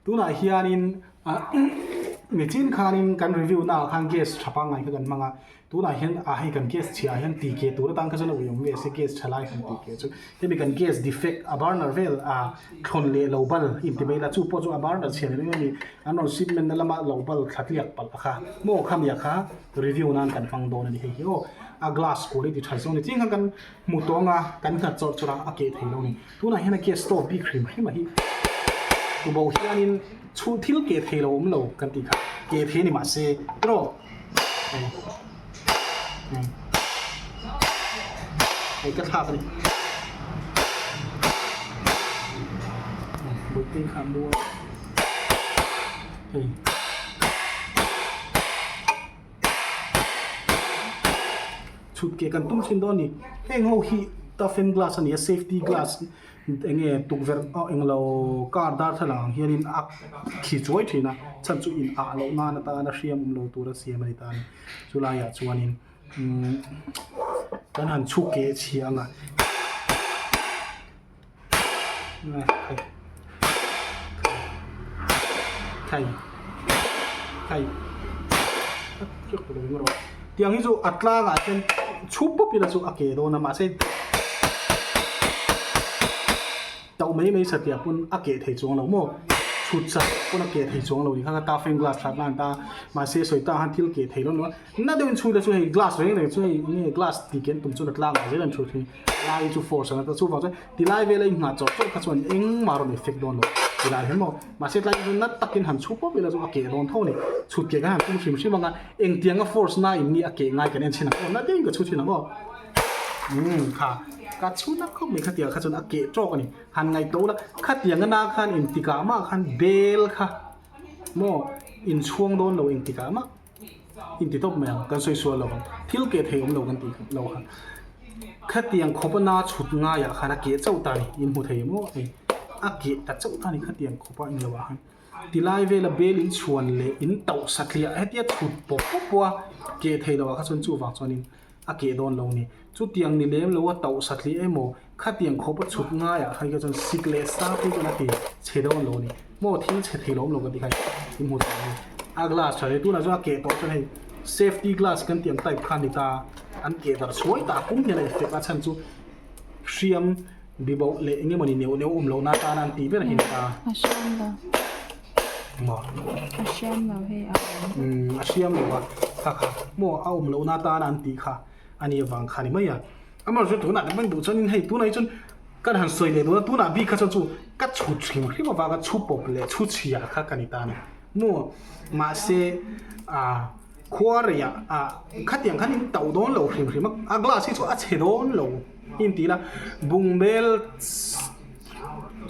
Tunah hianin nichin khanin kan review naah khan gas tha pangngai kha kan hmang a, tunah hian a hei kan gas chhiah ah hian tih keh tur atan kha chuan a uiawm ve se gas tha lai han tih keh chu hemi kan gas defect a burner vel a thlawn leh lo bal inti mai ila chu pawh chu a burner chhiah ni mai a ni an rawn shipment na lama lo bal thla tliak palh a kha maw khami ah kha review nan kan hmang dawn a ni hei hi aw a glass quality tha zawng ni chiang khan kan hmu tawng a kan nghat chawrh chawrh a a keh thei lo a ni. Tunah hian a gas stove bik hrim hrim a hi tuboh hianin chhul thil keh thei lo awm lo kan tih kha keh thei a ni mahse erawh hei hei hei ka thlak a ni bawihte kha an lu a hei. Chhut keh kan tum thin dawn a ni. Heng ho hi toughen glass a ni a safety glass eng nge tukverh ah englo car darthlalang ang hianin a khi chuai thin a chhan chu in ah loh nan atana hriam awm lo tura siam a ni ta a ni. Chulaiah chuanin umm kan han chhuk keh chhia ang a. Thei thei tiang hi chu a tlangah hian chhup pawp ila chu a ke dawn a mahse tauh mai mai satliah pawn a keh thei chuang lo maw chhut sak pawn a keh thei chuang lo ni kha ta frame glass that nan ta mahse sawi ta han thil keh thei lo a na deuhin chhut a chu hei glass reng reng chu hei nge glass tih ken tum chuan a tlangah zel an chhut hi. Lai chu force ang a chuvang chuan tilai vela i nghah chawrh chawrh kha chuan engmah rawn effect dawn lo tilai hian maw mahse tlai chu nat takin han chhu pawp ila chu a keh dawn tho a ni chhut keh kan han tum hrim hrim ang a engtianga force na in mi a keh ngai kan en chhin ang aw na deuhin ka chhu thin ang aw umm kha ka chhu na khawp mai khatiang kha chuan a keh tawk a ni han ngaihtuah ula khatiang ana khan engtikah mah khan bel kha maw inchhuang dawn lo engtikah mah. Inti tawp mai ang, kan sawi sual lo ang. Thil keh thei awm lo kan tih lo kha. Khatiang khawp a na chhut ngaiah khan a keh chauh ta a ni, in hmu thei maw hei. A keh ta chauh ta a ni khatiang khawp a englo ah khan. Tilai vela bel in chhuan leh in tauh satliah hetia chhut pawp pawp pawh a keh thei lo ah kha chuan chuvang chuanin a keh dawn lo a ni. Chutiang ni lem lo a tauh satliah emaw khatiang khawp a chhut ngaiah khan kha chuan sik leh sa phei chuan a ti chhe dawn lo a ni. Maw thil chhe thei lo awm lo kan ti kha in hmu thei ang. A glass tha hle tunah chuan a keh tawh chuan hei safety glass kan tih ang type kha a ni ta an keh darh chhuai ta a kum hian a effect a chhan chu hriam biboh leh eng emawni neuh neuh awm lohna atana an tih ber hi a ni ta. A hriam lo. Maw? A hriam lo hei a awm. Umm a hriam lo a kha kha maw a awm lohna atana an tih kha a nih avang kha a ni mai a. Amaherawhchu tunah kan hmang duh chuanin hei tunah hi chuan kan han sawi leh duh a tunah bik kha chuan chu ka chhut hrim hrim avanga chhu pawp leh chhu chhia kha ka ni ta a ni maw mahse ah khua reiah ah khatiang khan in tauh dawn lo hrim hrim a a glass hi chu a chhe dawn lo intih ila bungbel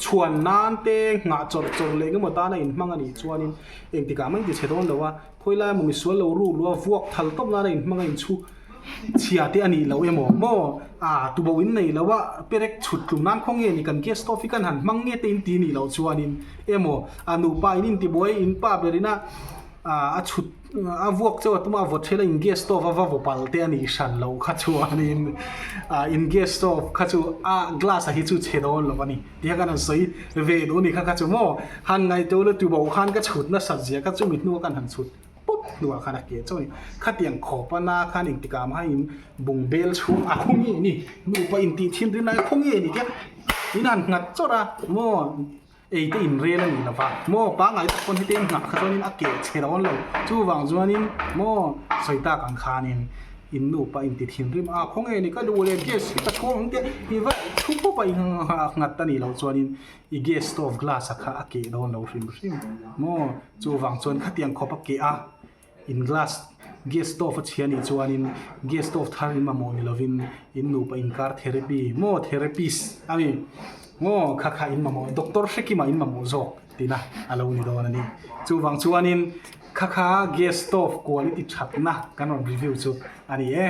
chhuan nan te nghah chawrh chawrh leh engemaw tana inhmang a nih chuanin engtikah mah inti chhe dawn lo a khawilai emaw misual lo ruk luh a vuak thal tawp nana inhmang a inchhu. Chhia te a nih loh emaw maw? A tuboh in nei lo a, perek chhut tlum nan khaw nge ni kan gas stove hi kan han hmang nge te in ti nih loh chuanin emaw a nupa in intibuai in pa berin a a chhut a vuak chauh a tuma a vawt ṭhel a in gas stove a va vaw pal te a nih hran loh kha chuanin a in gas stove kha chu a glass a hi chu chhe dawn lo a ni tih kha kan han sawi ve duh a ni kha kha chu maw han ngaihtuah ula tuboh khan ka chhut nasat zia kha chumi hnua kan han chhut. pawp hnuah khan a keh chauh a ni. Khatiang khawpa na khan engtikah mah in bung bel chhung a khaw nge ni nupa intih thin rin lai a khaw nge ni tia in han nghat chawrh a maw ei te in rel a nih lova maw pangngai tak pawn hetiang nghah kha chuanin a keh chhe dawn lo chuvang chuanin maw sawi tak ang khanin in nupa inti thin rim a khaw nge ni ka duh leh gas hi ka chhawng ang tia i va thu pawp a i nghat a nih loh chuanin I gas stove glass a kha a keh dawn lo hrim hrim maw? Chuvang chuan khatiang khawp a keh a, in glass gas stove a chhia nih chuanin gas stove thar in mamawh ni lovin in nupa inkar therapy maw therapist a ni maw kha kha in mamawh doctor hrekima in mamawh zawk tina a lo ni dawn a ni. Chuvang chuanin kha kha gas stove quality thatna kan rawn review chu a ni e.